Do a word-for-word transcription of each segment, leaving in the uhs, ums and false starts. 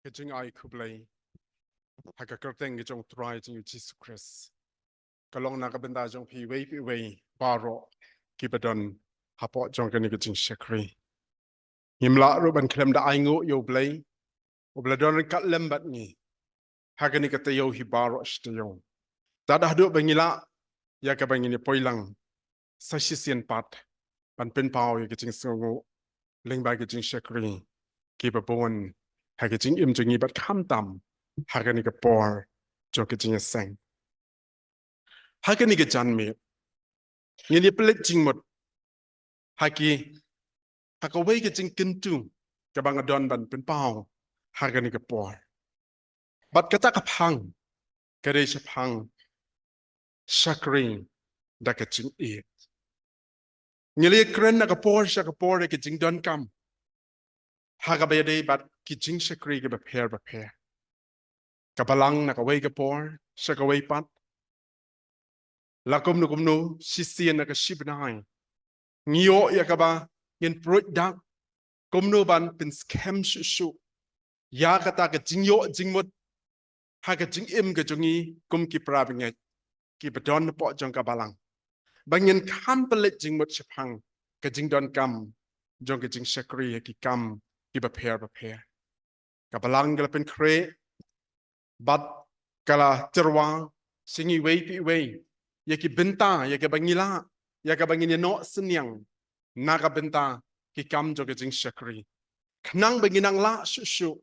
Ka jingai khublei ha ka kyrteng ka jong U Trai jong ngi U Jisu Khrist, ka long na ka bynta jong phi iwei pa iwei baroh kiba don hapoh jong kane ka jingshakri. Ngim lah ruh ban khlem da ainguh ïa U Blei uba la don ryngkat lem bad ngi ha kane ka taïew hi baroh shi taïew. Tad haduh ba ngi lah ïa kaba ngin ïa poi lang sa shisien pat ban pynpaw ïa ka jingsngewnguh lyngba ka jingshakri kiba bun ha ka jingim jong ngi bad khamtam ha kane ka por jong ka jingïaseng. Ha kane ka janmiet ngin ïa pynleit jingmut ha ki, ha kawei ka jingkyntu kaba nga don ban pynpaw ha kane ka por. Bad kata ka phang ka dei shaphang shakri da ka jingïeit. Ngi la ïakren na ka por sha ka por ïa ka jingdonkam ha kaba ïadei bad ki jingshakri kiba pher bapher. Ka balang na kawei ka por sha kawei pat, la kumno kumno shisien na ka shi bnai ngi ïoh ïa kaba ngin pruid dak kumno ban pynskhem shuh shuh ïa kata ka jingïoh jingmut ha ka jingim ka jong ngi kum ki para bangeit kiba don hapoh jong ka balang, ba ngin kham pynleit jingmut shaphang ka jingdonkam jong ka jingshakri ha ki kam kiba pher bapher. Ka balang ka la pynkhreh bad ka la tyrwa sha ngi iwei pa iwei ïa ki bynta ïa kaba ngi lah, ïa kaba ngin ïa noh synñiang na ka bynta ki kam jong ka jingshakri, khnang ba ngin nang lah shuh shuh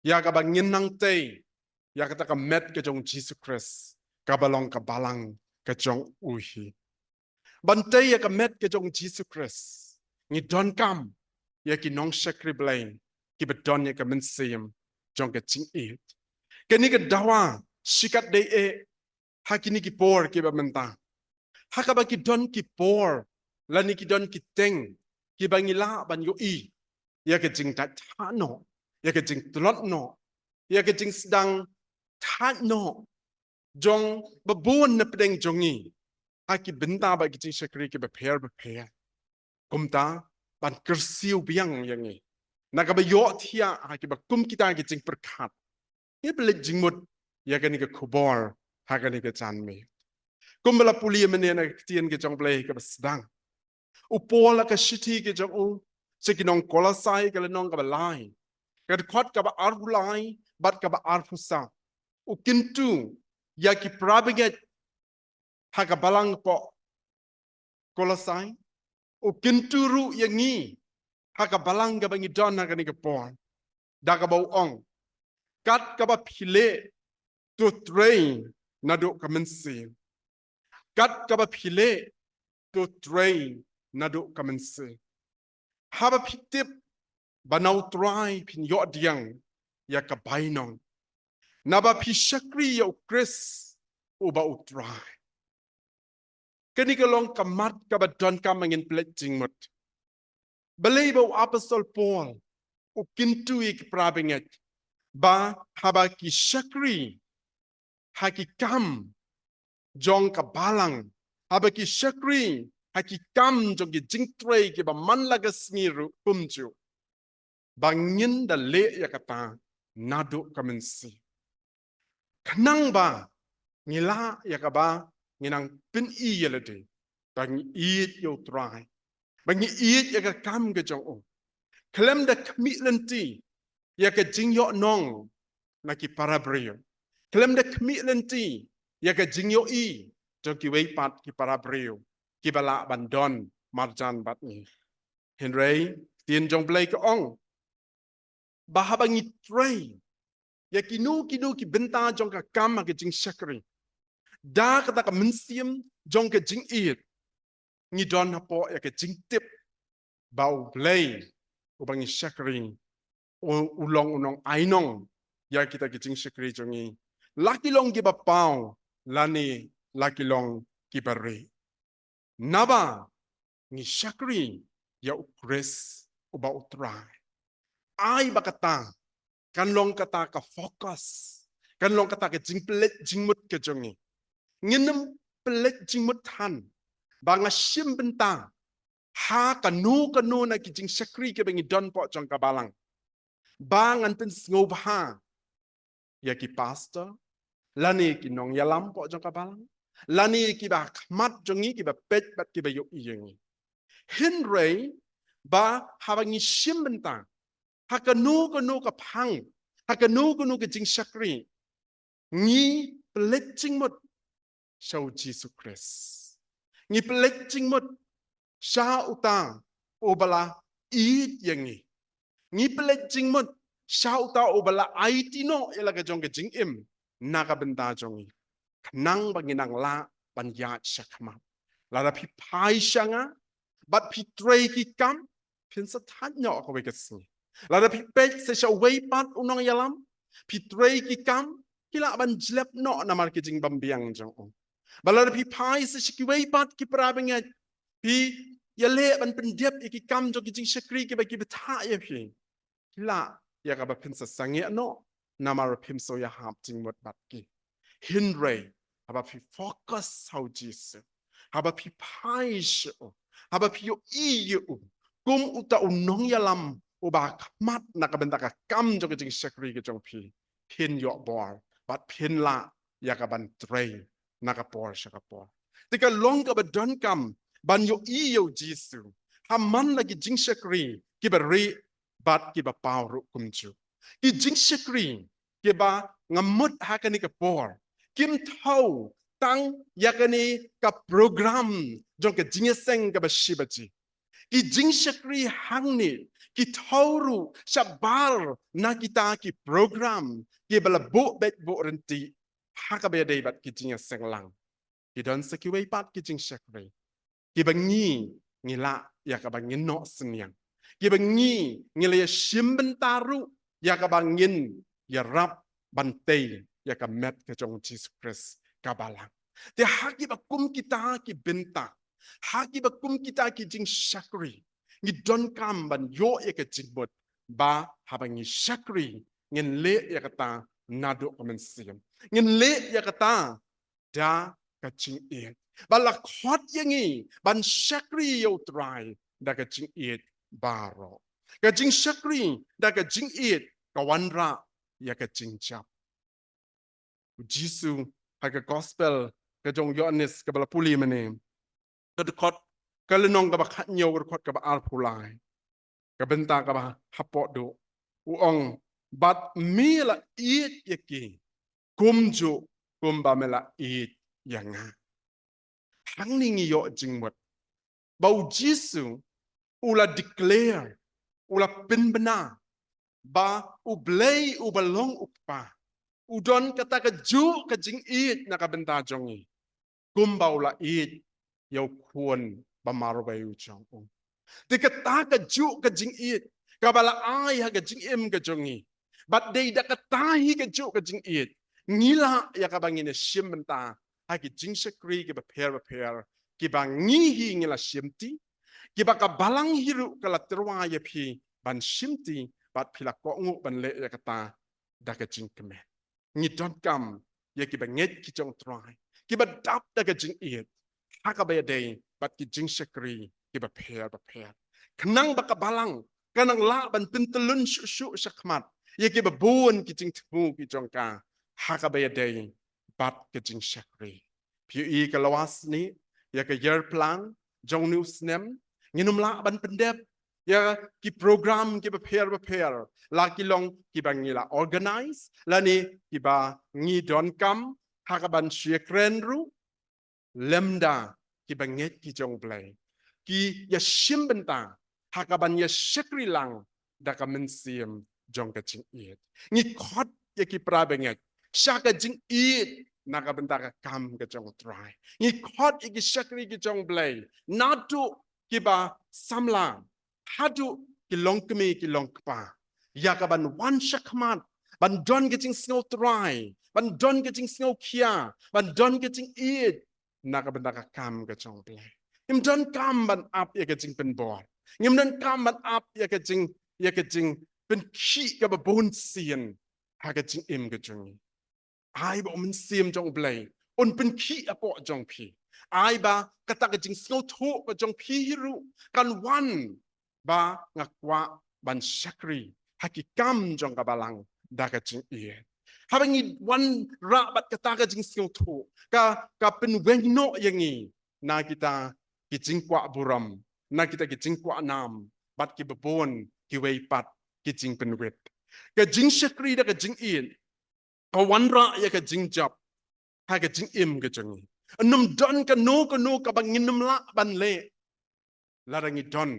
ïa kaba ngin nang tei ïa kata ka met ka jong U Jisu Khrist kaba long ka balang ka jong U hi. Ban tei ïa ka met ka jong U Jisu Khrist ngi donkam ïa ki nongshakri Blei kiba don ïa ka mynsiem jong ka jingïeit. Kane ka dawa shikatdei eh ha kine ki por kiba mynta, ha kaba ki don ki por lane ki don ki teng kiba ngi lah ban ïohi ïa ka jingthait thait noh, ïa ka jingtlot noh, ïa ka jingsdang thait noh jong ba bun na pdeng jong ngi ha ki bynta bad ki jingshakri kiba pher bapher. Kumta ban kyrsiew biang ïa ngi na kaba ïohthiah ha kiba kum kita ki jingpyrkhat, ngi pynleit jingmut ïa kane ka khubor ha kane ka janmiet. Kumba la pule mynne na ka ktien ka jong U Blei kaba sdang, u Paul ha ka shithi ka jong u sha ki nong Kolosai ka lynnong kaba lai, ka dkhot kaba arphew lai bad kaba arphew saw, u kyntu ïa ki para bangeit ha ka balang hapoh Kolosai, u kyntu ruh ïa ngi ha ka balang kaba ngi don ha kane ka por da kaba u ong, kat kaba phi leh, to trei naduh ka mynsiem. Kat kaba phi leh, to trei naduh ka mynsiem. Haba phi tip ba na U Trai phin ïoh diang ïa ka bainong, naba phi shakri ïa U Khrist uba U Trai. Kane ka long ka mat kaba donkam ba ngin pynleit jingmut. Balei ba u apostol Paul u kyntu ïa ki para bangeit ba haba ki shakri ha ki kam jong ka balang, haba ki shakri ha ki kam jong ki jingtrei kiba man la ka sngi ruh kumjuh, ba ngin da leh ïa kata naduh ka mynsiem, khnang ba ngi lah ïa kaba ngin nang pyni ïa lade ba ngi ïeit ïa U Trai, ba ngi ïeit ïa ka kam ka jong u, khlem da khmih lynti ïa ka jingïohnong na ki para briew, khlem da khmih lynti ïa ka jingïohi jong kiwei pat ki para briew kiba lah ban don marjan bad ngi. Hynrei ktien jong U Blei ka ong ba haba ngi trei ïa kino kino ki bynta jong ka kam ha ka jingshakri da kata ka mynsiem jong ka jingïeit, ngi don hapoh ïa ka jingtip ba U Blei uba ngi shakri u, u long u nongainong ïa kita ki jingshakri jong ngi, la ki long kiba paw lane la ki long kiba rieh. Naba ngi shakri ïa U Khrist uba U Trai. Ai ba kata kan long kata ka focus, kan long kata ka jingpynleit jingmut ka jong ngi. Ngin ym pynleit jingmut than ba nga shim bynta ha kano kano na ki jingshakri kiba ngi don hapoh jong ka balang. ba ngan pynsngewbha ïa ki pastor, lane ki nongïalam hapoh jong ka balang, lane ki ba khmat jong ngi, ki ba peit bad ki ba ïohi ïa ngi. Hynrei ba haba ngi shim bynta ha kano kano ka phang, ha kano kano ka jingshakri, ngi pynleit jingmut sha u Jisu Khrist. Ngi pynleit jingmut sha uta uba la ïeit ïa ngi. Ngi pynleit jingmut sha uta uba la aiti noh ïa la ka jong ka jingim na ka bynta jong ngi, khnang ba ngin nang lah ban ïaid shakhmat. Lada phi phai sha nga bad phi trei ki kam, phin sa thait noh ha kawei ka sngi. Lada phi peit sa sha uwei pat u nongïalam, phi trei ki kam, ki lah ban jlep noh namar ki jingbymbiang jong u. Bad lada phi phai sa sha kiwei pat ki para bangeit, phi ïaleh ban pyndep ïa ki kam jong ki jingshakri kiba ki bthah ïa phi, ki lah ïa kaba phin sa sangeh noh namar phim shu ïahap jingmut bad ki. Hynrei haba phi focus ha u Jisu, haba phi phai sha u, haba phi ïohi ïa u kum uta u nongïalam uba khmat na ka bynta ka kam jong ka jingshakri ka jong phi, phin ïoh bor bad phin lah ïa kaban trei na ka por sha ka por. Te ka long kaba donkam ban ïohi ïa u Jisu ha man la ki jingshakri kiba rieh bad kiba paw ruh kumjuh. Ki jingshakri kiba nga mut ha kane ka por kim thew tang ïa kane ka program jong ka jingïaseng kaba shi baje. Ki jingshakri hangne ki thew ruh shabar na kita ki program kiba la buh beit buh ryntih ha kaba ïadei bad ki jingïaseng lang. Ki don sa kiwei pat ki jingshakri kiba ngi, ngi lah ïa kaba ngin noh synñiang, kiba ngi, ngi la ïa shim bynta ruh ïa kaba ngin ïarap ban tei ïa ka met ka jong u Jisu Khrist ka balang. Te ha kiba kum kita ki bynta, ha kiba kum kita ki jingshakri, ngi donkam ban ïoh ïa ka jingmut ba haba ngi shakri, ngin leh ïa kata naduh ka mynsiem, ngin leh ïa kata da ka jingïeit. Ba la khot ïa ngi ban shakri ïa u Trai da ka jingïeit baroh. Ka jingshakri da ka jingïeit ka wanrah ïa ka jingjop. U Jisu ha ka gospel ka jong u Ïoannis kaba la pule mynne, ka dkhot, ka lynnong kaba khathynñiew, ka dkhot kaba arphew lai, ka bynta kaba hapoh duh, u ong, bad me la ïeit ïa ki kumjuh kumba me la ïeit ïa nga. Hangne ngi ïoh jingmut ba u Jisu u la declare, u la pynbna ba U Blei uba long U Kpa u don kata kajuh ka jingïeit na ka bynta jong ngi, kumba u la ïeit ïa u khun ba marwei u jong u. Te kata kajuh ka jingïeit kaba la ai ha ka jingim ka jong ngi, bad dei da kata hi kajuh ka jingïeit ngi lah ïa kaba ngin ïa shim bynta ha ki jingshakri kiba pher bapher, kiba ngi hi ngi la shimti, kiba ka balang hi ruh ka la tyrwa ïa phi ban shimti, bad phi la kohnguh ban leh ïa kata da ka jingkmen. Ngi donkam ïa kiba ngeit ki jong u Trai, kiba dap da ka jingïeit ha kaba ïadei bad ki jingshakri kiba pher bapher, khnang ba ka balang kan nang lah ban pyntyllun shuh shuh shakhmat ïa kiba bun ki jingthmu ki jong ka ha kaba ïadei bad ka jingshakri. Phi ïohi, ka la wan snieh ïa ka year plan jong une u snem, ngin ym lah ban pyndep ïa ki program kiba pher bapher, la ki long kiba ngi la organize lane kiba ngi donkam ha kaban shu ïakren ruh, lymda kiba ngeit ki jong U Blei ki ïa shim bynta ha kaban ïa shakri lang da ka mynsiem jong ka jingïeit. Ngi khot ïa ki para bangeit sha ka jingïeit na ka bynta ka kam ka jong U Trai. Ngi khot ïa ki shakri ki jong U Blei, naduh kiba samla haduh ki longkmie ki longkpa, ïa kaban wan shakhmat, ban don ka jingsngew trai, ban don ka jingsngew khia, ban don ka jingïeit na ka bynta ka kam ka jong U Blei. Ngim donkam ban ap ïa ka jingpynbor, ngim donkam ban ap ïa ka jing, ïa ka jingpynkhih kaba bun sien ha ka jingim ka jong ngi. Ai ba U Mynsiem jong U Blei un pynkhih hapoh jong phi. Ai ba kata ka jingsngewthuh ka jong phi hi ruh kan wan ba nga kwah ban shakri ha ki kam jong ka balang da ka jingïeit. Haba ngi wanrah bad kata ka jingsngewthuh, ka, ka pynweng noh ïa ngi na kita ki jingkwah burom, na kita ki jingkwah nam, bad kiba bun kiwei pat ki jingpynwit. Ka jingshakri da ka jingïeit ka wanrah ïa ka jingjop ha ka jingim ka jong ngi. Ym don kano kano kaba ngin ym lah ban leh lada ngi don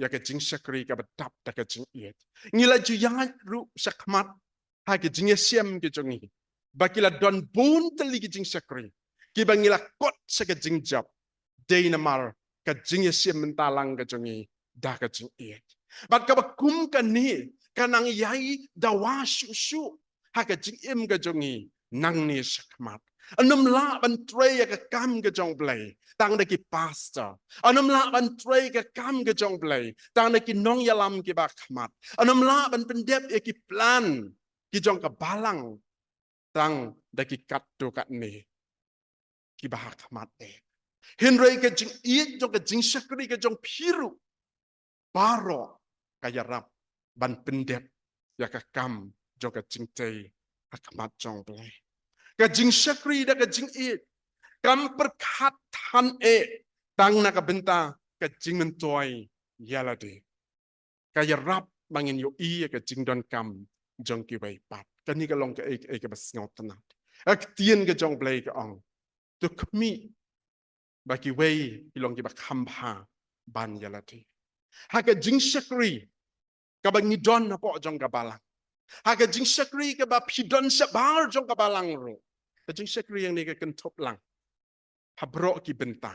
ïa ka jingshakri kaba dap da ka jingïeit. Ngi la ju ïaid ruh shakhmat ha ka jingïashem ka jong ngi ba ki la don bun tylli ki jingshakri kiba ngi la kot sha ka jingjop, dei namar ka jingïashem bynta lang ka jong ngi da ka jingïeit. Bad kaba kum kane ka nang ïai dawa shuh shuh ha ka jingim ka jong ngi nangne shakhmat. Ym lah ban trei ïa ka kam ka jong U Blei tang da ki pastor. Ym lah ban trei ïa ka kam ka jong U Blei tang da ki nongïalam kiba khmat. Ym lah ban pyndep ïa ki plan ki jong ka balang tang da ki katto katne kiba ha khmat eh. Hynrei ka jingïeit jong ka jingshakri ka jong phi ruh baroh ka ïarap ban pyndep ïa ka kam jong ka jingtei ha khmat jong U Blei. Ka jingshakri da ka jingïeit kam pyrkhat than eh tang na ka bynta ka jingmyntoi ïa lade. Ka ïarap ba ngin ïohi ïa ka jingdonkam jong kiwei pat. Kane ka long kaei kaei kaba sngewtynnat. Ka ktien ka jong U Blei ka ong, to khmih ba kiwei ki long kiba kham bha ban ïa lade. Ha ka jingshakri kaba ngi don hapoh jong ka balang, ha ka jingshakri kaba phi don shabar jong ka balang ruh, ka jingshakri ïa ngi ka kynthup lang ha baroh ki bynta.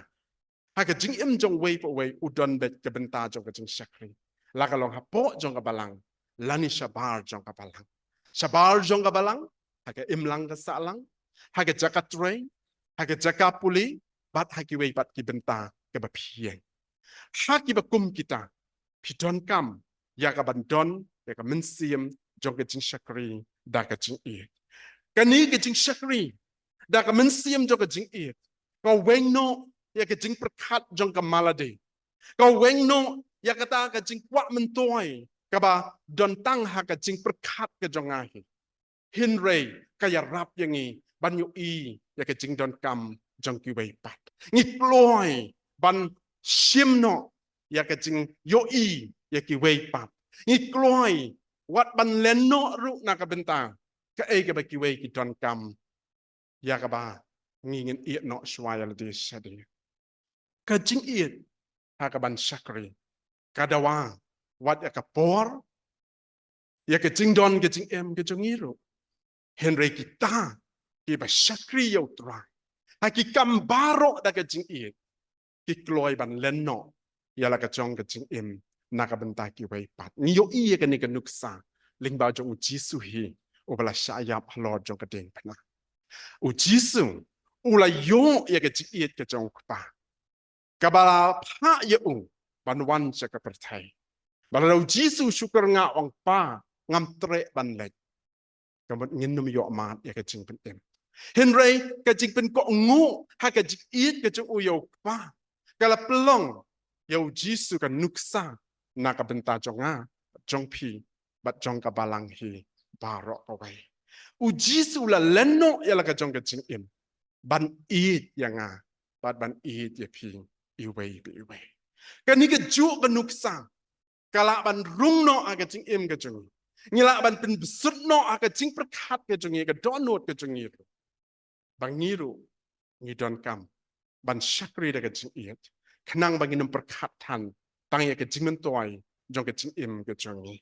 Ha ka jingim jong uwei pa uwei u don beit ka bynta jong ka jingshakri, la ka long hapoh jong ka balang lane shabar jong ka balang. Shabar jong ka balang, ha ka imlang ka sahlang, ha ka jaka trei, ha ka jaka pule, bad ha kiwei pat ki bynta kaba phi ïeng. Ha kiba kum kita phi donkam ïa ka ban don ïa ka mynsiem jong ka jingshakri da ka jingïeit. Kane ka jingshakri da ka mynsiem jong ka jingïeit ka weng noh ïa ka jingpyrkhat jong ka ma lade. Ka weng noh ïa kata ka jingkwah myntoi kaba don tang ha ka jingpyrkhat ka jong nga hi. Hynrei ka ïarap ïa ngi ban ïohi ïa ka jingdonkam jong kiwei pat. Ngi kloi ban shim noh ïa ka jingïohi ïa kiwei pat. Ngi kloi wat ban len noh ruh na ka bynta kaei kaba kiwei ki donkam, ïa kaba ngi ngin ïeit noh shuwa ïa lade shadien. Ka jingïeit ha ka ban shakri ka dawa wat ïa ka por, ïa ka jingdon ka jingem ka jong ngi ruh. Hynrei kita kiba shakri ïa U Trai ha ki kam baroh da ka jingïeit, ki kloi ban len noh ïa la ka jong ka jingim na ka bynta kiwei pat. Ngi ïohi ïa kane ka nuksa lyngba jong U Jisu hi, uba la shah ïap halor jong ka diengphna. U Jisu u la ïoh ïa ka jingïeit ka jong U Kpa, kaba la phah ïa u ban wan sha ka pyrthei. Bad lada U Jisu u shu kyrngah, u ong, Pa, ngam treh ban leit, ka mut ngin ym ïoh mad ïa ka jingpynim. Hynrei ka jingpynkohnguh ha ka jingïeit ka jong u ïa U Kpa ka la pynlong ïa U Jisu ka nuksa na ka bynta jong nga, jong phi, bad jong ka balang hi baroh kawei. U Jisu u la len noh ïa la ka jong ka jingim ban ïeit ïa nga bad ban ïeit ïa phi iwei pa iwei. Kane kajuh ka nuksa ka lah ban rung noh ha ka jingim ka jong ngi. Ngi lah ban pynbsut noh ha ka jingpyrkhat ka jong ngi, ka dohnud ka jong ngi ruh, ba ngi ruh ngi donkam ban shakri da ka jingïeit, khnang ba ngin ym pyrkhat than tang ïa ka jingmyntoi jong ka jingim ka jong ngi.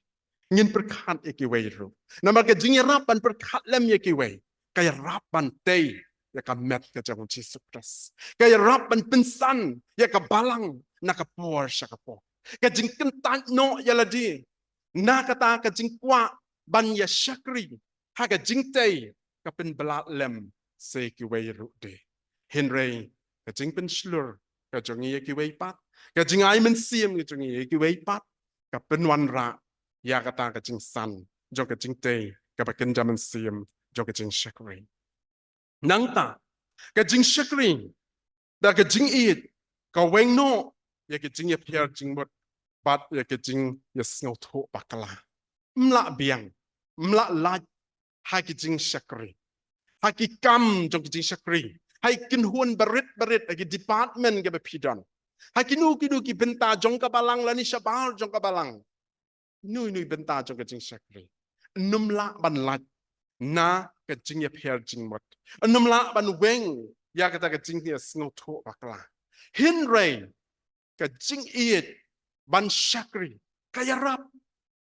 Ngin pyrkhat ïa kiwei ruh. Namar ka jingïarap ban pyrkhat lem ïa kiwei ka ïarap ban tei ïa ka met ka jong U Jisu Khrist. Ka ïarap ban pynsan ïa ka balang na ka por sha ka por. Ka jingkyntait noh ïa lade na kata ka jingkwah ban ïa shakri ha ka jingtei ka pynbha lem sa ïa kiwei ruh de. Hynrei ka jingpynshlur ka jong ngi ïa kiwei pat, ka jingai mynsiem ka jong ngi ïa kiwei pat, ka pynwanrah ïa kata ka jingsan jong ka jingtei kaba kynja mynsiem jong ka jingshakri. Nangta ka jingshakri da ka jingïeit ka weng noh ïa ka jingïapher jingmut bad ïa ka jingïasngewthuh bakla. Ym lah biang, ym lah lait ha ki jingshakri, ha ki kam jong ki jingshakri, ha ki kynhun barit barit, ha ki department kiba phi don, ha kino kino ki bynta jong ka balang lane shabar jong ka balang. Ino ino i bynta jong ka jingshakri, ym lah ban lait na ka jingïapher jingmut. Ym lah ban weng ïa kata ka jingïasngewthuh bakla. Hynrei ka jingïeit ban shakri ka ïarap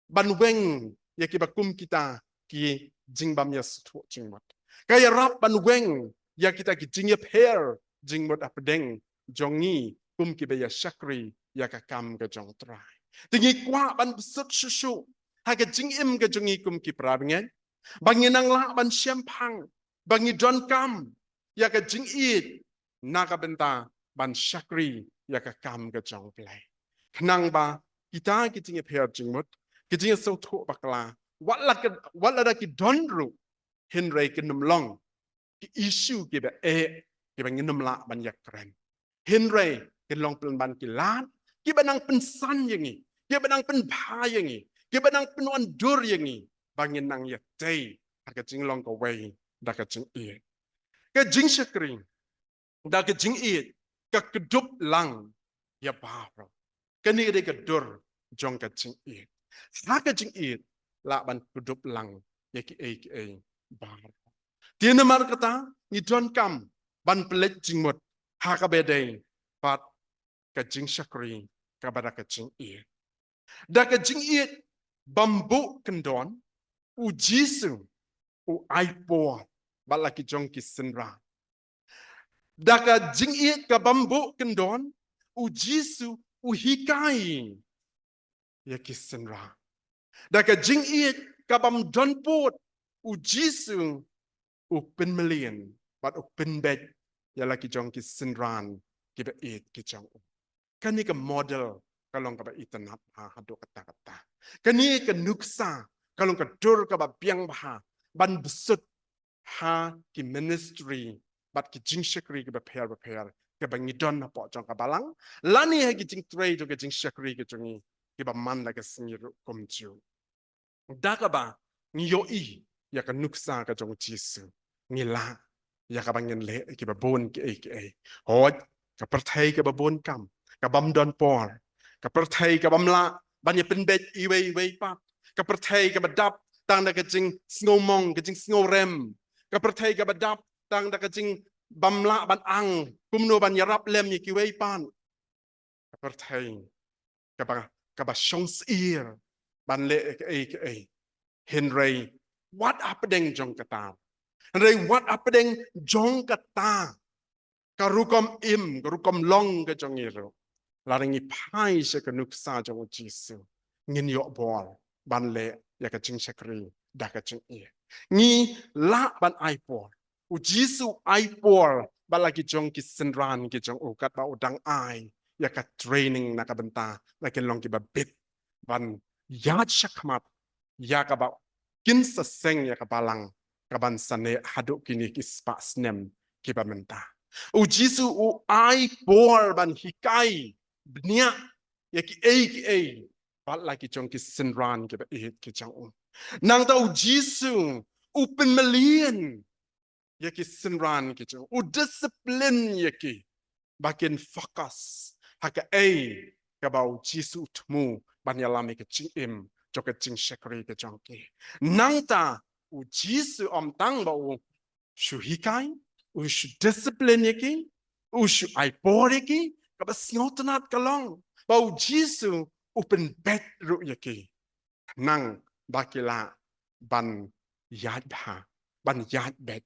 ban weng ïa kiba kum kita ki jingbym ïasngewthuh jingmut. Ka ïarap ban weng ïa kita ki jingïapher jingmut hapdeng jong ngi kum kiba ïa shakri ïa ka kam ka jong U Trai. Te ngi kwah ban bsut shuh shuh ha ka jingim ka jong ngi kum ki parabangeit, ba ngin nang lah ban shemphang, ba ngi donkam ïa ka jingïeit na ka bynta ban shakri ïa ka kam ka jong U Blei. Khnang ba kita ki jingïapher jingmut, ki jingïasngewthuh bakla, wat la ki, wat lada ki don ruh, hynrei kin ym long ki issue kiba eh, kiba ngin ym lah ban ïakren. Hynrei kin long pynban ki lad kiba nang pynsan ïa ngi, kiba nang pynbha ïa ngi, kiba nang pynwandur ïa ngi ba ngin nang ïatei ha ka jinglong kawei da ka jingïeit. Ka jingshakri da ka jingïeit ka kdup lang ïa baroh. Kane ka dei ka dur jong ka jingïeit. Ha ka jingïeit lah ban kdup lang ïa kiei kiei baroh. Te namar kata ngi donkam ban pynleit jingmut ha kaba ïadei bad ka jingshakri kaba da ka jingïeit. Da ka jingïeit bym buh kyndon, U Jisu u ai por bad la ki jong ki synran. Da ka jingïeit ka bym buh kyndon, U Jisu u hikai ïa ki synran. Da ka jingïeit ka bym don pud, U Jisu u pynmlien bad u pynbeit ïa la ki jong ki synran kiba ïeit ki jong u. Kane ka model ka long kaba itynnad bha haduh katta katta. Kane ka nuksa ka long ka dur kaba biang bha ban bsut ha ki ministry bad ki jingshakri kiba pher ba pher kiba ngi don hapoh jong ka balang, lane ha ki jingtrei jong ki jingshakri ki jong ngi kiba man la ka sngi ruh kumjuh. Da kaba ngi ïohi ïa ka nuksa ka jong U Jisu, ngi lah ïa kaba ngin leh kiba bun kiei kiei. Hooid, ka pyrthei kaba bun kam, ka bym don por, ka pyrthei ka bym lah ban ïa pynbeit iwei iwei pat, ka pyrthei kaba dap tang da ka jingsngewmong, ka jingsngewrem, ka pyrthei kaba dap tang da ka jingbym lah ban ang kumno ban ïarap lem ïa kiwei pat. Ka pyrthei kaba, kaba shong syier ban leh kiei kiei. Hynrei wat hapdeng jong kata, hynrei wat hapdeng jong kata ka rukom im, ka rukom long ka jong ngi ruh, lada ngi phai sha ka nuksa jong U Jisu, ngin ïoh bor ban leh ïa ka jingshakri da ka jingïeit. Ngi lah ban ai por. U Jisu ai por bad la ki jong ki synran ki jong u katba u dang ai ïa ka training na ka bynta ba kin long kiba bit ban ïaid shakhmat ïa kaba kin sa seng ïa ka balang kaban sa neh haduh kine ki spah snem kiba mynta. U Jisu u ai por ban hikai bniah ïa kiei kiei bad la ki jong ki synran kiba ïeit ki jong u. Nangta U Jisu u pynmlien ïa ki synran ki jong u, u discipline ïa ki ba kin focus ha kaei kaba U Jisu u thmu ban ïalam ïa ka jingim jong ka jingshakri ka jong ki. Nangta U Jisu ym tang ba u shu hikai, u shu discipline ïa ki, u shu ai por ïa ki, kaba sngewtynnad ka long ba U Jisu u pynbeit ruh ïa ki, khnang ba ki lah ban ïaid bha, ban ïaid beit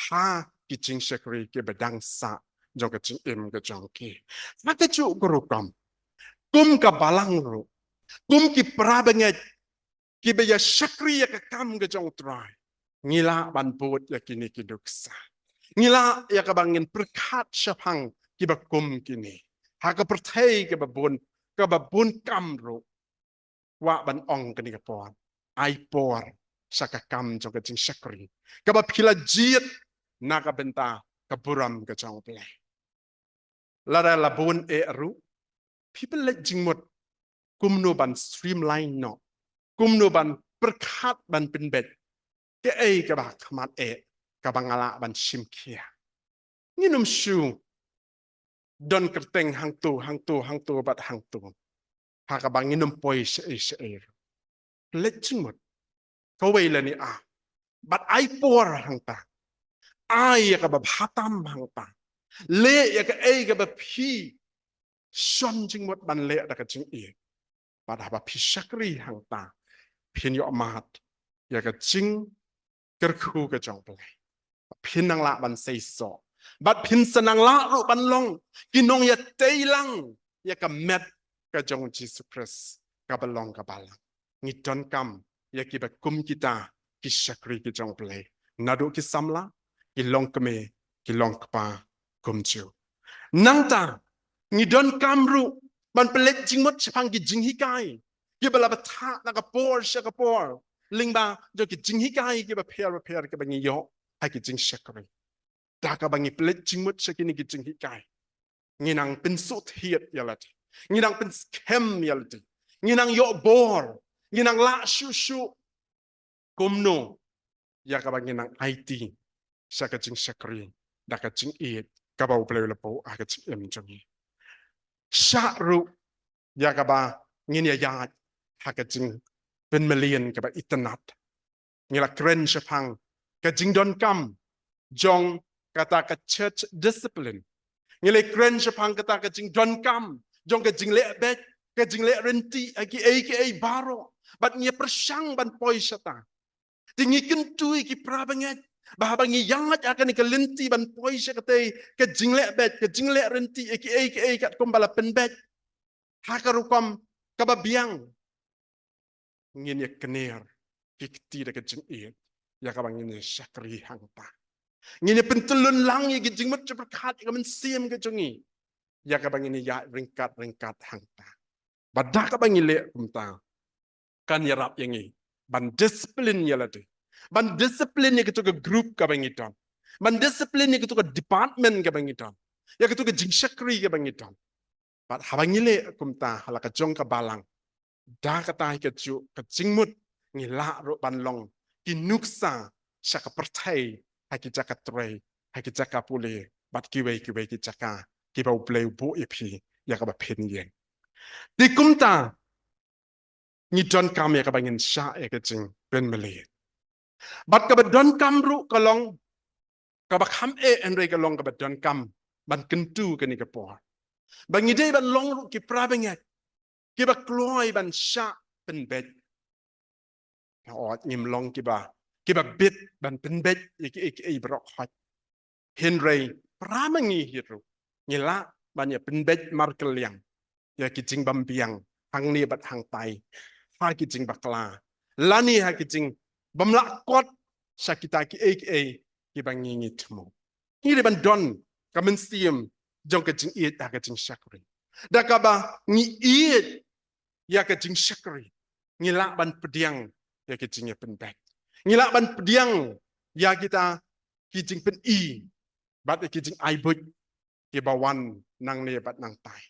ha ki jingshakri kiba dang sah jong ka jingim ka jong ki. Ha kajuh ka rukom, kum ka balang ruh, kum ki parabangeit kiba ïa shakri ïa ka kam ka jong U Trai, ngi lah ban bud ïa kine ki nuksa. Ngi lah ïa kaba ngin pyrkhat shaphang kiba kum kine. Ha ka pyrthei kaba bun, kaba bun kam ruh, kwah ban ong kane ka por, ai por sha ka kam jong ka jingshakri kaba phi la jied na ka bynta ka burom ka jong U Blei. Lada la bun eh ruh, phi pynleit jingmut kumno ban streamline noh, kumno ban pyrkhat ban pynbeit kaei kaba khmat eh, kaba nga lah ban shim khia. Ngin ym shu don kyrteng hangto, hangto, hangto bad hangto, ha kaba ngin ym poi shaei shaei. Leit jingmut kawei lane ar, bad ai por hangta. Ai ïa kaba bha tam hangta. Leh ïa kaei kaba phi shon jingmut ban leh da ka jingïeit. Bad haba phi shakri hangta, phin ïohmad ïa ka jingkyrkhu ka jong U Blei. Phin nang lah ban seisoh, bad phin sa nang lah ruh ban long ki nongïatei lang ïa ka met ka jong U Jisu Khrist kaba long ka balang. Ngi donkam ïa kiba kum kita ki shakri ki jong U Blei, naduh ki samla, ki longkmie, ki longkpa kumjuh. Nangta ngi donkam ruh ban pynleit jingmut shaphang ki jinghikai kiba la bthah na ka por sha ka por, lyngba jong ki jinghikai kiba pher bapher kiba ngi ïoh ha ki jingshakri. Da kaba ngi pynleit jingmut sha kine ki jinghikai, ngi nang pynsuk thied ïa lade, ngi nang pynskhem ïa lade, ngi nang ïoh bor, ngi nang lah shuh shuh kumno ïa kaba ngi nang aiti sha ka jingshakri da ka jingïeit kaba U Blei u la buh ha ka jingim jong ngi. Shah ruh ïa kaba ngin ïa ïaid ha ka jingpynmlien kaba itynnad. Ngi la kren shaphang ka jingdonkam jong kata ka church discipline. Ngi la kren shaphang kata ka jingdonkam jong ka jingleh beit, ka jingleh rynti ha kiei kiei baroh. Bad ngi ïa pyrshang ban poi shata. Te ngi kyntu ïa ki para bangeit ba haba ngi ïaid ha kane ka lynti ban poi sha katei ka jingleh beit, ka jingleh rynti ha kiei kiei katkum ba la pynbeit ha ka rukom kaba biang, ngin ïa kner ki kti da ka jingïeit ïa kaba ngin ïa shakri hangta. Ngin ïa pyntyllun lang ïa ki jingmut jingpyrkhat ïa ka mynsiem ka jong ngi ïa kaba ngin ïa ïaid ryngkat ryngkat hangta. Bad da kaba ngi leh kumta, kan ïarap ïa ngi ban discipline ïa lade, ban discipline ïa kito ka group kaba ngi don, ban discipline ïa kito ka department kaba ngi don, ïa kito ka jingshakri kaba ngi don. Bad haba ngi leh kumta ha la ka jong ka balang, da kata hi kajuh ka jingmut ngi lah ruh ban long ki nuksa sha ka pyrthei ha ki jaka trei, ha ki jaka pule, bad kiwei kiwei ki jaka kiba U Blei u buh ïa phi ïa kaba phin ïeng. Te kumta ngi donkam ïa kaba ngin shah ïa ka jingpynmlien. Bad kaba donkam ruh ka long kaba kham eh, hynrei ka long kaba donkam ban kyntu kane ka por, ba ngi dei ban long ruh ki para bangeit kiba kloi ban shah pynbeit. Hooid, ngim long kiba, kiba bit ban pynbeit ïa kiei kiei baroh hooid. Hynrei para ma ngi hi ruh ngi lah ban ïa pynbeit markylliang ïa ki jingbymbiang hangne bad hangtai, ha ki jingbakla, lane ha ki jingbymlah kot sha kita kiei kiei kiba ngi ngi thmu. Ngi dei ban don ka mynsiem jong ka jingïeit ha ka jingshakri. Da kaba ngi ïeit ïa ka jingshakri, ngi lah ban pdiang ïa ka jingïapynbeit. Ngi lah ban pdiang ïa kita ki jingpyni bad ïa ki jingai buit kiba wan nangne bad nangtai.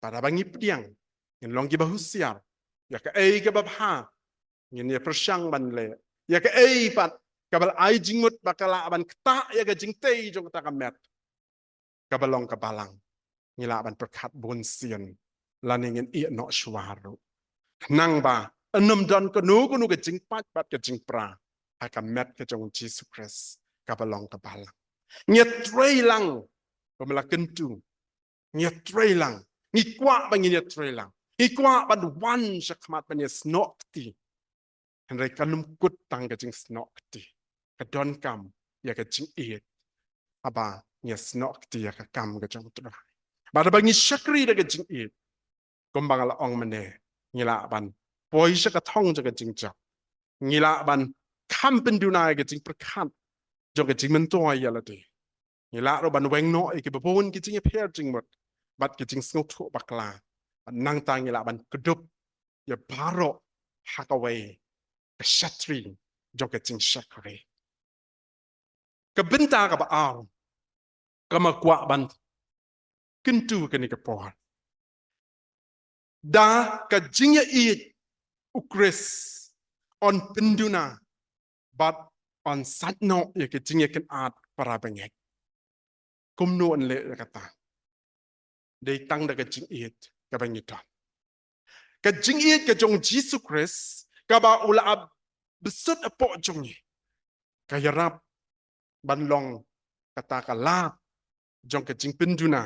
Bad haba ngi pdiang, ngin long kiba husiar ïa kaei kaba bha ngin ïa pyrshang ban leh, ïa kaei pat kaba la ai jingmut ba ka lah ban ktah ïa ka jingtei jong kata ka met kaba long ka balang, ngi lah ban pyrkhat bun sien lane ngin ïeh noh shuwa ruh. Khnang ba yn ym don kano kano ka jingpait bad ka jingpra ha ka met ka jong U Jisu Khrist kaba long ka balang. Ngi ïatrei lang, ba me la kyntu, ngi ïatrei lang. Ngi kwah ba ngin ïatrei lang, ngi kwah ban wan sha khmat ban ïasnoh kti. Hynrei kan ym kut tang ka jingsnoh kti, ka donkam ïa ka jingïeit haba ngi ïasnoh kti ïa ka kam ka jong U Trai. Bad haba ngi shakri da ka jingïeit, kumba nga la ong mynne, ngi lah ban poi sha ka thong jong ka jingjop. Ngi lah ban kham pynduna ïa ka jingpyrkhat jong ka jingmyntoi ïa lade. Ngi lah ruh ban weng noh ïa kiba bun ki jingïapher jingmut bad ki jingsngewthuh bakla. Bad nangta ngi lah ban kdup ïa baroh ha kawei ka shatri jong ka jingshakri. Ka bynta kaba ar kaba nga kwah ban kyntu kane ka por, da ka jingïaieit U Khrist yn pynduna bad yn sait noh ïa ka jingïakynad para bangeit. Kumno yn leh ïa kata? Dei tang da ka jingïeit kaba ngi don. Ka jingïeit ka jong Jisu Khrist kaba u la ap bsut hapoh jong ngi, ka ïarap ban long kata ka lad jong ka jingpynduna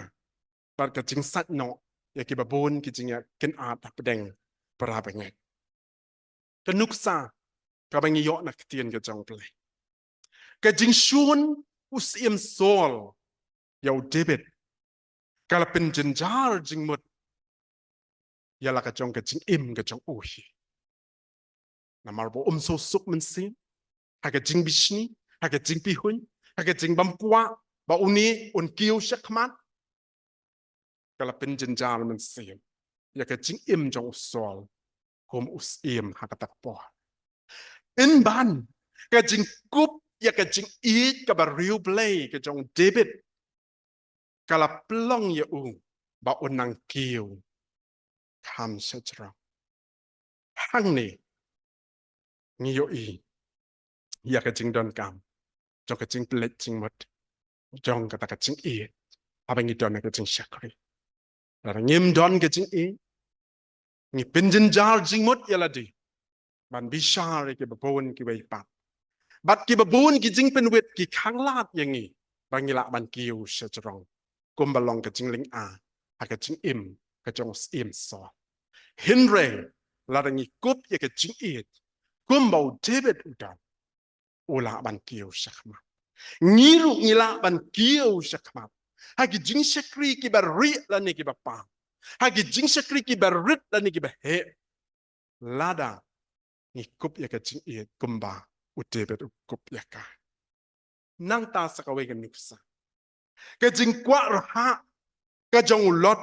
bad ka jingsait noh ïa kiba bun ki jingïakynad hapdeng para bangeit. Ka nuksa kaba ngi ïoh na ka ktien ka jong U Blei, ka jingshun u Syiem Saul ïa u David ka la pynjynjar jingmut ïa la ka jong ka jingim ka jong u hi. Namar ba um sngewsuk mynsiem ha ka jingbishni, ha ka jingpihuiñ, ha ka jingbymkwah ba une un kiew shakhmat, ka la pynjynjar mynsiem ïa ka jingim jong u Saul kum u syiem ha kata ka por. Pynban ka jingkup ïa ka jingïeit kaba riewblei ka jong u David ka la pynlong ïa u ba un nang kiew kham shajrong. Hangne ngi ïohi ïa ka jingdonkam jong ka jingpynleit jingmut jong kata ka jingïeit haba ngi don ka jingshakri. Lada ngim don ka jingïeit, ngi pynjynjar jingmut ïa lade ban bishar ïa kiba bun kiwei pat bad kiba bun ki jingpynwit ki khanglad ïa ngi ba ngi lah ban kiew shajrong kumba long ka jinglynga ha ka jingim ka jong u Syiem Saul. Hynrei lada ngi kup ïa ka jingïeit kumba u David u don, u lah ban kiew shakhmat. Ngi ruh ngi lah ban kiew shakhmat ha ki jingshakri kiba rieh lane kiba pang, ha ki jingshakri kiba rit lane kiba heh, lada ngi kup ïa ka jingïeit kumba u David u kup ïa ka. Nangta sa kawei ka nuksa, ka jingkwah rhah ka jong u Lot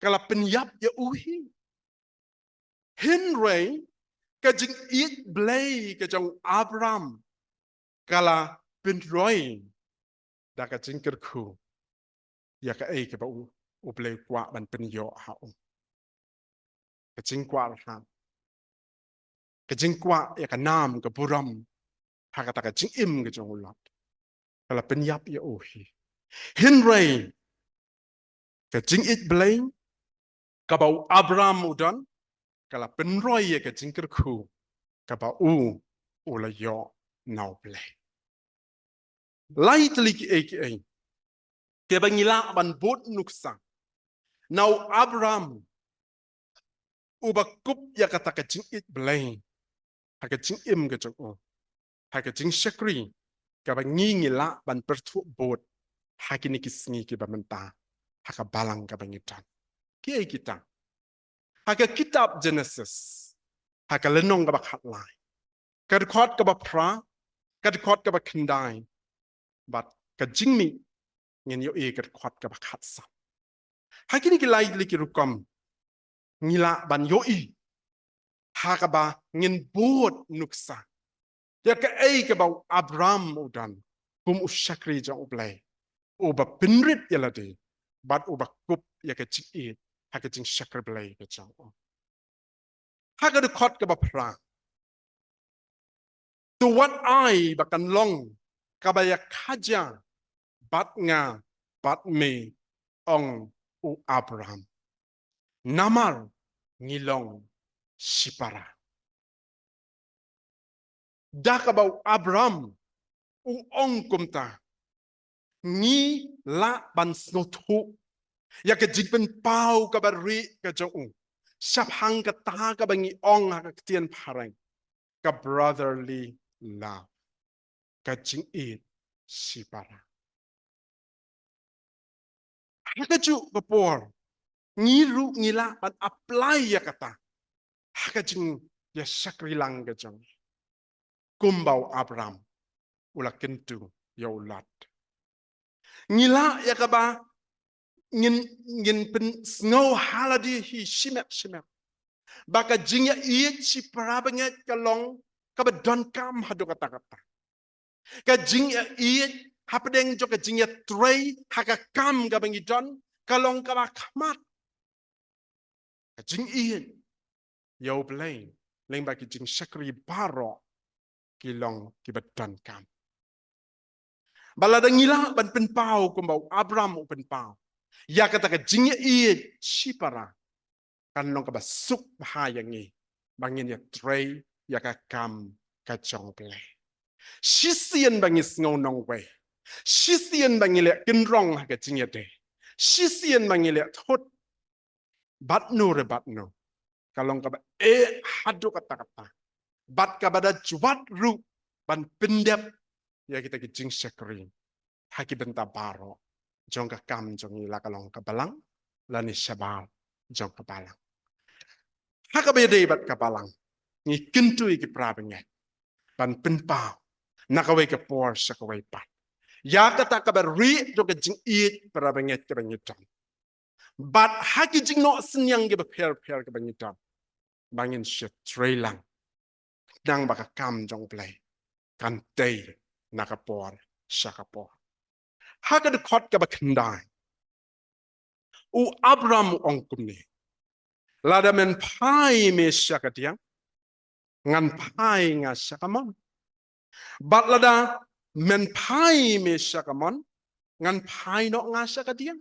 ka la pynïap ïa u hi. Hynrei ka jingïeit Blei ka jong u Abram ka la pynroi da ka jingkyrkhu ïa kaei kaba u, u Blei u kwah ban pynïoh ha u. Ka jingkwah rhah, ka jingkwah ïa ka nam ka burom ha kata ka jingim ka jong u Lot ka la pynïap ïa u hi. Hynrei ka jingïeit Blei kaba u Abram u don ka la pynroi ïa ka jingkyrkhu kaba u, u la ïoh na u Blei. Lai tylli kiei kiei kiba ngi lah ban bud nuksa na u Abram uba kup ïa kata ka jingïeit Blei ha ka jingim ka jong u, ha ka jingshakri kaba ngi ngi lah ban pyrthuh bud ha kine ki sngi kiba mynta ha ka balang kaba ngi don. Kiei kita? Ha ka kitab Genesis, ha ka lynnong kaba khatlai, ka dkhot kaba phra, ka dkhot kaba khyndai bad ka jingmih ngin ïohi ka dkhot kaba khatsan. Ha kine ki lai tylli ki rukom ngi lah ban ïohi ha kaba ngin bud nuksa ïa kaei kaba u Abram u don kum u shakri jong u Blei, uba pynrit ïa lade bad uba kup ïa ka jingïeit ha ka jingshakri Blei ka jong u. Ha ka dkhot kaba phra, to wat ai ba kan long kaba ïakajia bad nga bad me, ong u Abram, namar ngi long shipara. Da kaba u Abram u ong kumta, ngi lah ban sngewthuh ïa ka jingpynpaw kaba rieh ka jong u shaphang kata kaba ngi ong ha ka ktien phareng ka brotherly love, ka jingïeit shipara. Ha kajuh ka por ngi ruh ngi lah ban apply ïa kata ha ka jingïashakri lang ka jong ngi, kumba u Abram u la kyntu ïa u Lot. Ngi lah ïa kaba ngin, ngin pynsngew ha lade hi shimet shimet ba ka jingïaieit shipara bangeit ka long kaba donkam haduh katta katta. Ka jingïaieit hapdeng jong ka jingïatrei ha ka kam kaba ngi don ka long kaba khmat. Ka jingïeit ïa U Blei lyngba ki jingshakri baroh ki long kiba donkam. Ba lada ngi lah ban pynpaw kumba u Abraham u pynpaw ïa kata ka jingïaieit shipara, kan long kaba suk bha ïa ngi ba ngin ïatrei ïa ka kam ka jong U Blei. Shisien ba ngi sngew nongwei, shisien ba ngi leh kynrong ha ka jingïadei, shisien ba ngi leh thut, bad no re bad no, ka long kaba eh haduh katta katta, bad kaba da jwat ruh ban pyndep ïa kita ki jingshakri ha ki bynta baroh jong ka kam jong ngi, la ka long ka balang lane shabar jong ka balang. Ha kaba ïadei bad ka balang, ngi kyntu ïa ki para bangeit ban pynpaw na kawei ka por sha kawei pat ïa kata kaba rieh jong ka jingïeit para bangeit kaba ngi don. Bad ha ki jingnoh synñiang kiba pher pher kiba ngi don, ba ngin shu trei lang, khnang ba ka kam jong U Blei kan tei na ka por sha ka por. Ha ka dkhot kaba khyndai, u Abraham u ong kumne: Lada men phai me sha ka diang, ngan phai nga sha ka mon. Bad lada men phai me sha ka mon, ngan phai noh nga sha ka diang.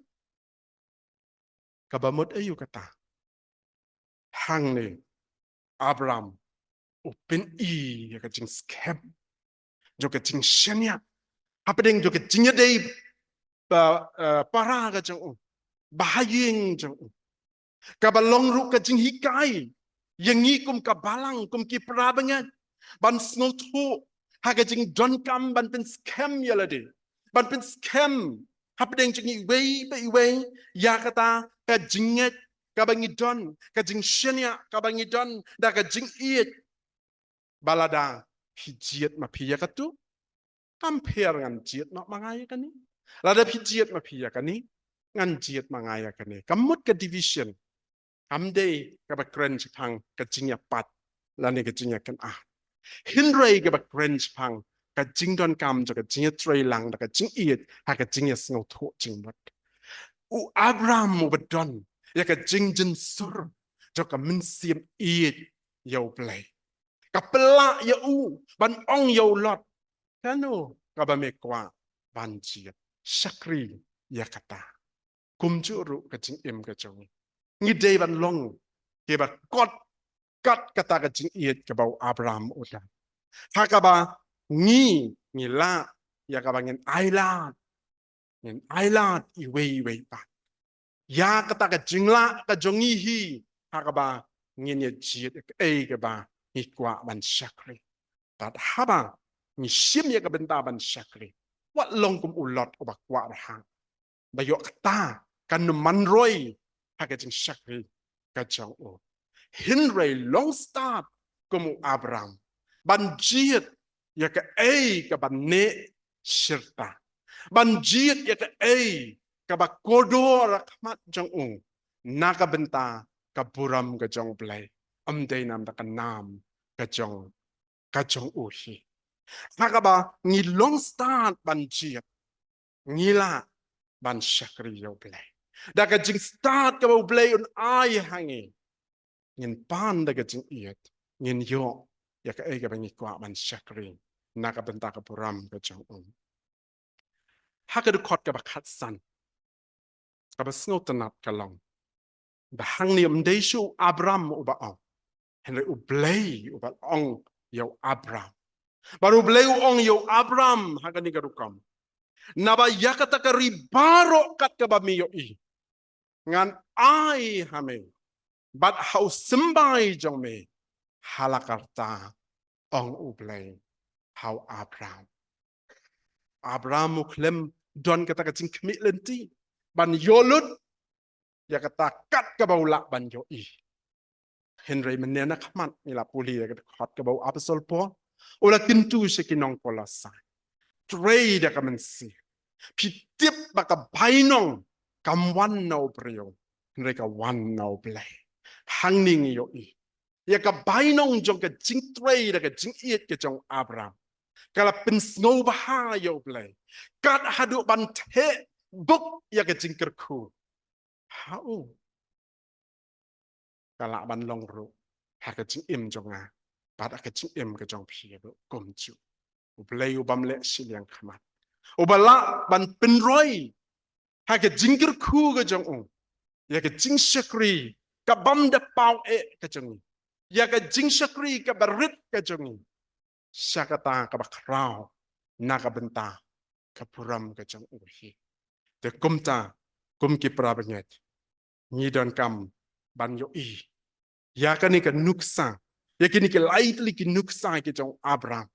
Kaba mut aïu kata? Hangne Abraham u pyni ïa ka jingskhem jong ka jingshaniah hapdeng jong ka jingïadei ba, eh, para ka jong u, ba ha ïing jong u. Kaba long ruh ka jinghikai ïa ngi kum ka balang, kum ki para bangeit, ban sngewthuh ha ka jingdonkam ban pynskhem ïa lade, ban pynskhem hapdeng jong iwei pa iwei ïa kata ka jingngeit kaba ngi don, ka jingshaniah kaba ngi don da ka jingïeit. Ba lada phi jied ma phi ïa katu, kam pher, ngan jied noh ma nga ïa kane. Lada phi jied ma phi ïa kane, ngan jied ma nga ïa kane. Ka mut ka division kam dei kaba kren shaphang ka jingïapat lane ka jingïakynad, hynrei kaba kren shaphang ka jingdonkam jong ka jingïatreilang da ka jingïeit ha ka jingïasngewthuh jingmut. U Abraham uba don ïa ka jingjynsur jong ka mynsiem ïeit ïa U Blei, ka pynlah ïa u ban ong ïa u Lot: Kano kaba me kwah ban jied, shakri ïa kata. Kumjuh ruh ka jingim ka jong ngi, ngi dei ban long kiba kot kat kata ka jingïeit kaba u Abraham u don, ha kaba ngi, ngi lah ïa kaba ngin ailad, ngin ailad iwei iwei pat ïa kata ka jinglah ka jong ngi hi, ha kaba ngin ïa jied ïa kaei kaba ngi kwah ban shakri. Bad haba ngi shim ïa ka bynta ban shakri, wat long kum u Lot uba kwah rhah ba ïoh kata kan ym man roi ha ka jingshakri ka jong u. Hynrei long stad kum u Abraham ban jied ïa kaei kaba neh shirta, ban jied ïa kaei kaba kordor ha khmat jong u na ka bynta ka burom ka jong U Blei, ym dei namar ka nam ka jong, ka jong u hi. Ha kaba ngi long stad ban jied, ngi lah ban shakri ïa U Blei da ka jingstad kaba U Blei un ai ha ngi. Ngin pan da ka jingïeit, ngin ïoh ïa kaei kaba ngi kwah ban shakri na ka bynta ka burom ka jong u. Ha ka dkhot kaba khatsan, kaba sngewtynnat ka long ba hangne ym dei shuh u Abraham uba ong, hynrei U Blei uba ong ïa u Abraham. Bad U Blei u ong ïa u Abraham ha kane ka rukom: Naba ïa kata ka ri baroh kat kaba me ïohi, ngan ai ha me bad ha u symbai jong me. Ha la karta ong U Blei ha u Abraham. Abraham u khlem don kata ka jingkhmih lynti ban ïoh lut ïa kata kat kaba u lah ban ïohi. Hynrei mynne na khmat ngi la pule ïa ka dkhot kaba u apostol Paul u la kyntu sha ki nong Kolosai: Trei da ka mynsiem. Phi tip ba ka bainong kam wan na u briew, hynrei ka wan na U Blei. Hangne ngi ïohi ïa ka bainong jong ka jingtrei da ka jingïeit ka jong u Abraham ka la pynsngewbha ïa U Blei kat haduh ban theh buk ïa ka jingkyrkhu ha u. Ka lah ban long ruh ha ka jingim jong nga bad ha ka jingim ka jong phi ruh kumjuh. U Blei u bym leh shiliang khmat. Uba lah ban pynroi ha ka jingkyrkhu ka jong u ïa ka jingshakri ka bym da paw eh ka jong ngi, ïa ka jingshakri kaba rit ka jong ngi, sha kata kaba khraw na ka bynta ka burom ka jong u hi. Te kumta, kum ki para bangeit, ngi donkam ban ïohi ïa kane ka nuksa, ïa kine ki lai tylli ki nuksa ki jong Abraham,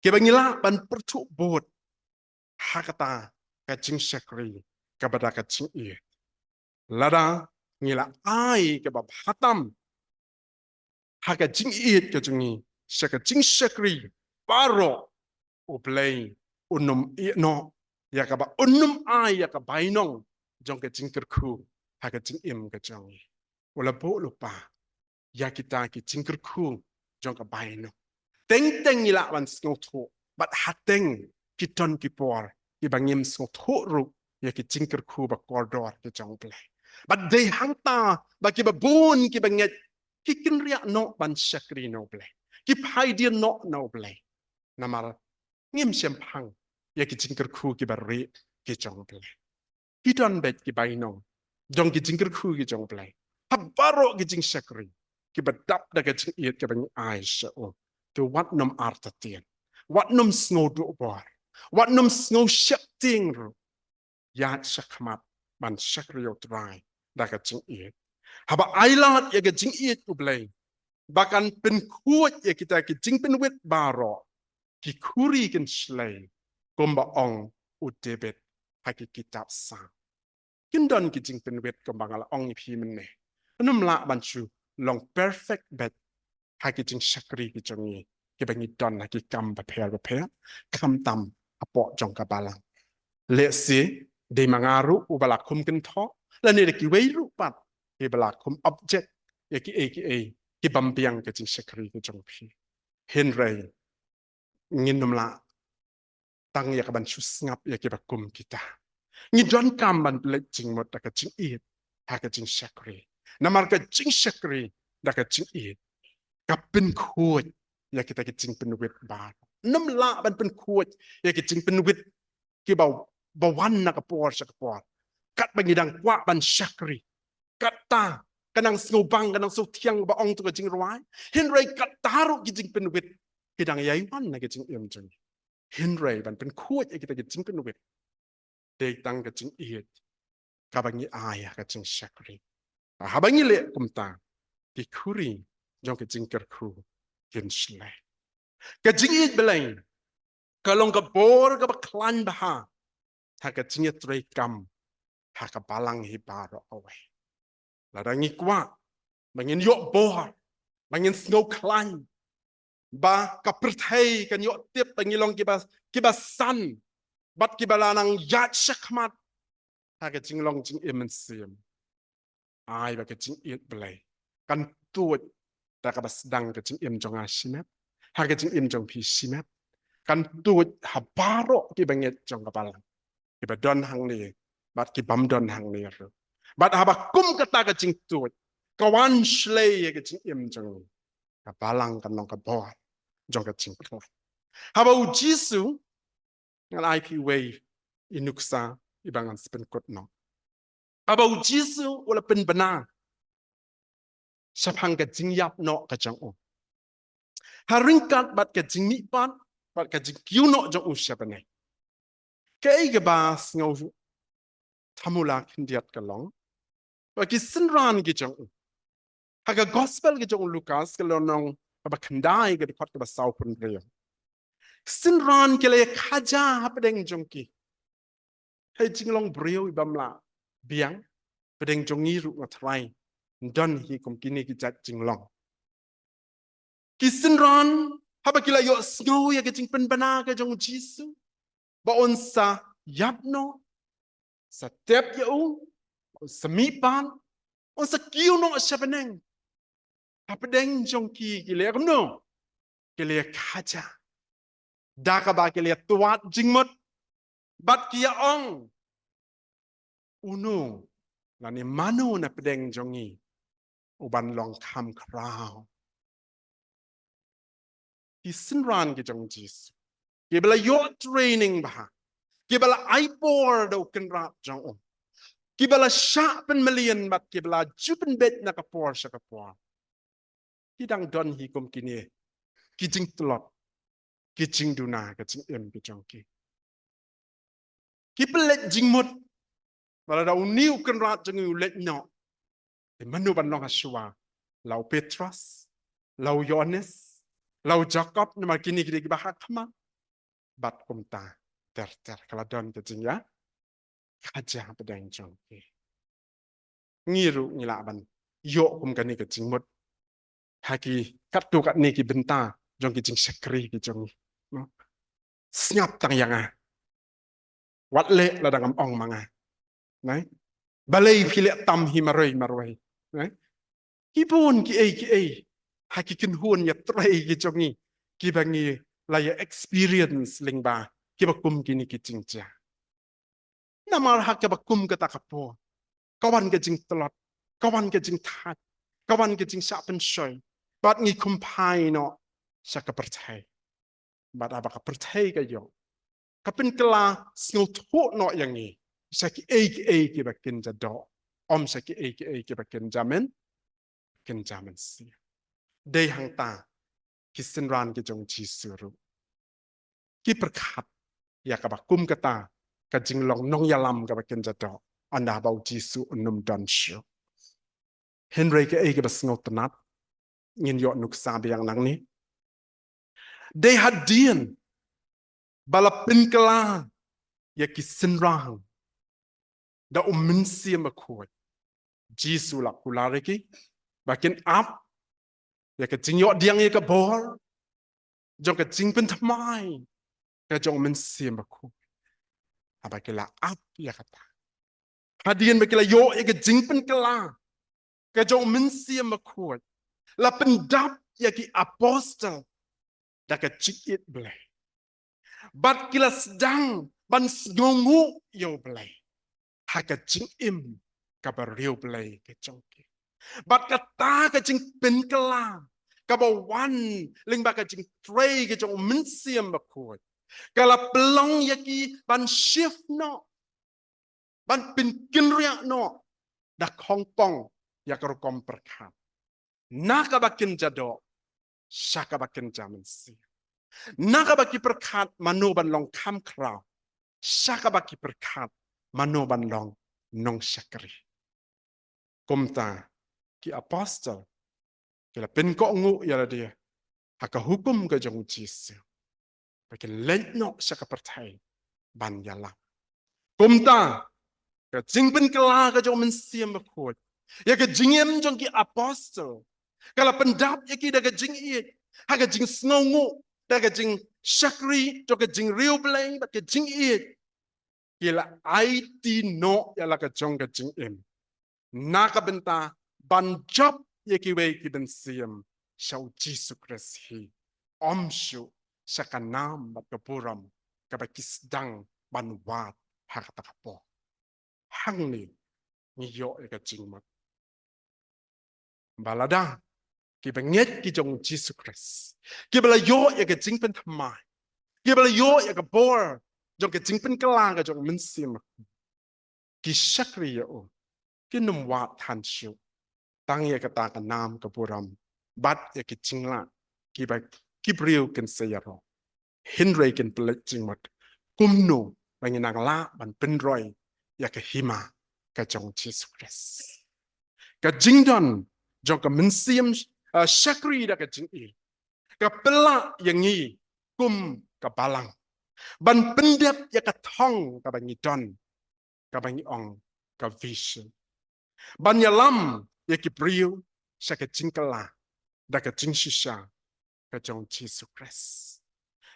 kiba ngi lah ban pyrthuh bud ha kata ka jingshakri kaba da ka jingïeit. Lada ngi la ai kaba bha tam ha ka jingïeit ka jong ngi sha ka jingshakri baroh, U Blei un ym ïehnoh ïa kaba, un ym ai ïa ka bainong jong ka jingkyrkhu ha ka jingim ka jong ngi. U la buh lypa ïa kita ki jingkyrkhu jong ka bainong. Teng teng ngi lah ban sngewthuh, bad hateng ki don ki por kiba ngim sngewthuh ruh ïa ki jingkyrkhu ba kordor ki jong U Blei. Bad dei hangta ba kiba bun kiba ngeit ki kynriah noh ban shakri na U Blei, ki phai dien noh na U Blei, namar ngim shemphang ïa ki jingkyrkhu kiba rieh ki jong U Blei. Ki don beit ki bainong jong ki jingkyrkhu ki jong U Blei ha baroh ki jingshakri kiba dap da ka jingïeit kaba ngi ai sha u. Te wat nym artatien, wat nym sngew duh bor, wat nym sngew sheptieng ruh. Ïaid shakhmat ban shakri ïa U Trai da ka jingïeit. Haba ai lad ïa ka jingïeit U Blei ba kan pynkhuid ïa kita ki jingpynwit baroh, ki khuri kin shlei, kumba ong u David ha ki kitab Salm. Kin don ki jingpynwit kumba nga la ong ïa phi mynne. Ngim lah ban shu long perfect beit ha ki jingshakri ki jong ngi kiba ngi don ha ki kam bapher bapher, khamtam hapoh jong ka balang. Lehse dei ma nga ruh uba la khum kynthoh, lane da kiwei ruh pat kiba la khum object ïa kiei kiei ki bym biang ka jingshakri ka jong phi. Hynrei ngin ym lah tang ïa ka ban shu sngap ïa kiba kum kita. Ngi donkam ban pynleit jingmut da ka jingïeit ha ka jingshakri. Namar ka jingshakri da ka jingïeit ka pynkhuid ïa kita ki jingpynwit baroh. Ngim lah ban pynkhuid ïa ki jingpynwit kiba, ba wan na ka por sha ka por katba ngi dang kwah ban shakri. Kata ka nang sngewbang, ka nang sngewthiang ba ong tu ka jingrwai. Hynrei kata ruh ki jingpynwit ki dang ïai wan na ka jingim jong ngi. Hynrei ban pynkhuid ïa kita ki jingpynwit dei tang ka jingïeit kaba ngi ai ha ka jingshakri. Haba ngi leh kumta, ki khuri jong ka jingkyrkhu kin shlei. Ka jingïeit Blei ka long ka bor kaba khlaiñ bha ha ka jingïatreikam ha ka balang hi baroh kawei. Lada ngi kwah ba ngin ïoh bor, ba ngin sngew khlaiñ, ba ka pyrthei kan ïoh tip ba ngi long kiba, kiba san bad kiba la nang ïaid shakhmat ha ka jinglong jingim mynsiem, ai ba ka jingïeit Blei kan tuid da kaba sdang ka jingim jong nga shimet, ha ka jingim jong phi shimet, kan tuid ha baroh kiba ngeit jong ka balang, kiba don hangne bad ki bym don hangne ruh. Bad haba kum kata ka jingtuid ka wan shlei ïa ka jingim jong ngi, ka balang kan long ka bor jong ka jingkhlaiñ. Haba U Jisu, ngan ai phi iwei i nuksa iba ngan sa pynkut noh. Haba U Jisu u la pynbna shaphang ka jingïap noh ka jong u, ha ryngkat bad ka jingmihpat bad ka jingkiew noh jong u sha bneng, kaei kaba sngewthuh thamula khyndiat ka long ba ki synran ki jong u, ha ka gospel ka jong u Lukas ka lynnong kaba khyndai ka dkhot kaba sawphew hynriew, ki synran ki la ïakhaja hapdeng jong ki. Hei jinglong briew i bym lah biang, pdeng jong ngi ruh nga tharai don hi kum kine ki jait jinglong. Ki synran haba ki la ïohsngew ïa ka jingpynbna ka jong U Jisu ba un sa ïap noh, sa tep ïa u, un sa mihpat, un sa kiew noh sha bneng, hapdeng jong ki ki la ïa kumno, ki la ïakhaja, da kaba ki la ïatwad jingmut bad ki ïa ong, uno lane mano na pdeng jong ngi uban long kham khraw? Ki synran ki jong Jisu, kiba la ïoh training bha, kiba la ai por da u Kynrad jong u, kiba la shah pynmlien bad kiba la ju pynbeit na ka por sha ka por, ki dang don hi kum kine ki jingtlot, ki jingduna ka jingim ki jong ki. Ki pynleit jingmut ba lada une u Kynrad jong ngi u leit noh, te mano ban long hashwa? La u Petros, la u Ïoannis, la u Jakob, namar kine ki dei kiba ha khmat. Bad kumta ter ter ka la don ka jingïa khaja pdeng jong ki. Ngi ruh ngi lah ban ïoh kum kane ka jingmut ha ki katto katne ki bynta jong ki jingshakri ki jong ngi, no? Sngap tang ïa nga, wat leh lada ngam ong ma nga, nai? Balei phi leh tam hi marwei marwei, nai? Ki bun kiei kiei ha ki kynhun ïatrei ki jong ngi kiba ngi la ïa experience lyngba kiba kum kine ki jingjia. Namar ha kaba kum kata ka por, ka wan ka jingtlot, ka wan ka jingthait, ka wan ka jingshah pynshoi, bad ngi kymphai noh sha ka pyrthei. Bad haba ka pyrthei ka ïoh, ka pynkylla sngewthuh noh ïa ngi sha kiei kiei kiba kin ja doh, ym sha kiei kiei kiba kin ja myn, kin ja mynsiem. Dei hangta ki synran ki jong Jisu ruh ki pyrkhat ïa kaba kum kata ka jinglong nongïalam kaba kin ja doh, ynda haba u Jisu un ym don shuh. Hynrei kaei kaba sngewtynnat, ngin ïoh nuksa biang nangne, dei hadien ba la pynkylla ïa ki synran da u Mynsiem Bakhuid, Jisu la kular ïa ki ba kin ap ïa ka jingïoh diang ïa ka bor jong ka jingpynthymmai ka jong u Mynsiem Bakhuid. Haba ki la ap ïa kata, hadien ba ki la ïoh ïa ka jingpynkylla ka jong u Mynsiem Bakhuid, la pyndap ïa ki apostol da ka jingïeit Blei. Bad ki la sdang ban sngewnguh ïa u Blei ha ka jingim kaba riewblei ka jong ki. Bad kata ka jingpynkylla kaba wan lyngba ka jingtrei ka jong u Mynsiem Bakhuid, ka la pynlong ïa ki ban shift noh, ban pynkynriah noh da khongpong ïa ka rukom pyrkhat, na kaba kin ja doh sha kaba kin ja mynsiem, na kaba ki pyrkhat mano ban long kham khraw sha kaba ki pyrkhat mano ban long nongshakri. Kumta ki apostol ki la pynkohnguh ïa lade ha ka hukum ka jong u Jisu ba kin leit noh sha ka pyrthei ban ïalam. Kumta ka jingpynkylla ka jong u Mynsiem Bakhuid ïa ka jingim jong ki apostol ka la pyndap ïa ki da ka jingïeit, ha ka jingsngewnguh, da ka jingshakri jong ka jingriewblei bad ka jingïeit. Ki la aiti noh ïa la ka jong ka jingim na ka bynta ban jop ïa kiwei ki mynsiem sha u Jisu Khrist hi, ym shuh sha ka nam bad ka burom kaba ki sdang ban wad ha kata ka por. Hangne ngi ïoh ïa ka jingmut ba lada kiba ngeit ki jong u Jisu Khrist, kiba la ïoh ïa ka jingpynthymmai, kiba la ïoh ïa ka bor jong ka jingpynkylla ka jong u Mynsiem, ki shakri ïa u, kin ym wad than shuh tang ïa kata ka nam ka burom bad ïa ki jinglah kiba ki briew kin sa ïaroh. Hynrei kin pynleit jingmut kumno ba ngin nang lah ban pynroi ïa ka hima ka jong u Jisu Khrist. Ka jingdon jong ka mynsiem, ah, shakri da ka jingïeit ka pynlah ïa ngi kum ka balang ban pyndep ïa ka thong kaba ngi don, kaba ngi ong ka vision, ban ïalam ïa ki briew sha ka jingkylla da ka jingshisha ka jong u Jisu Khrist.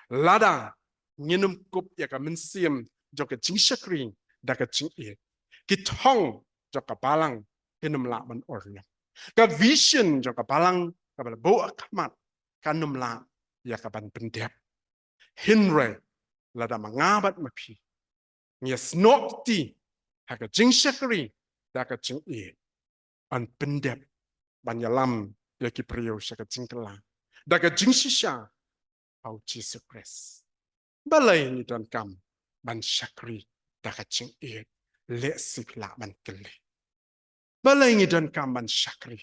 Lada ngin ym kup ïa ka mynsiem jong ka jingshakri da ka jingïeit, ki thong jong ka balang kin ym lah ban urlong. Ka vision jong ka balang kaba la buh ha khmat kan ym lah ïa ka ban pyndep. Hynrei lada ma nga bad ma phi ngi ïasnoh kti ha ka jingshakri da ka jingïeit, yn pyndep ban ïalam ïa ki briew sha ka jingkylla da ka jingshisha ha u Jisu Khrist. Balei ngi donkam ban shakri da ka jingïeit? Lehse phi lah ban kylli. Balei ngi donkam ban shakri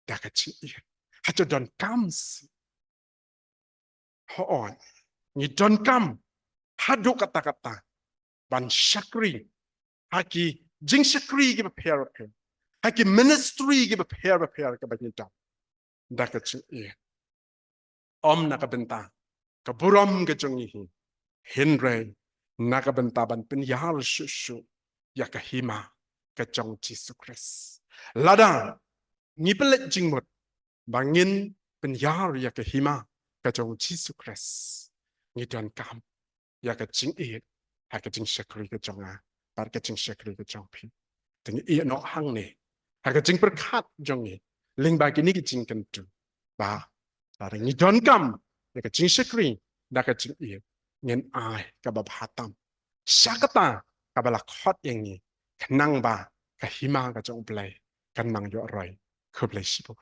da ka jingïeit? Hato donkam sih? Hooid, ngi donkam haduh katta katta ban shakri ha ki jingshakri kiba pher bapher, ha ki ministry kiba pher bapher kiba ngi don da ka jingïeit. Ym na ka bynta ka burom ka jong ngi hi, hynrei na ka bynta ban pynïar shuh shuh ïa ka hima ka jong Jisu Khrist. Lada ngi pynleit jingmut ba ngin pynïar ïa ka hima ka jong Jisu Khrist, ngi donkam ïa ka jingïeit ha ka jingshakri ka jong nga bad ka jingshakri ka jong phi. Te ngi ïeh noh hangne ha ka jingpyrkhat jong ngi lyngba kine ki jingkyntu ba lada ngi donkam ïa ka jingshakri da ka jingïeit, ngin ai kaba bha tam sha kata kaba la khot ïa ngi, khnang ba ka hima ka jong U Blei kan nang ïoh roi. Khublei shibun.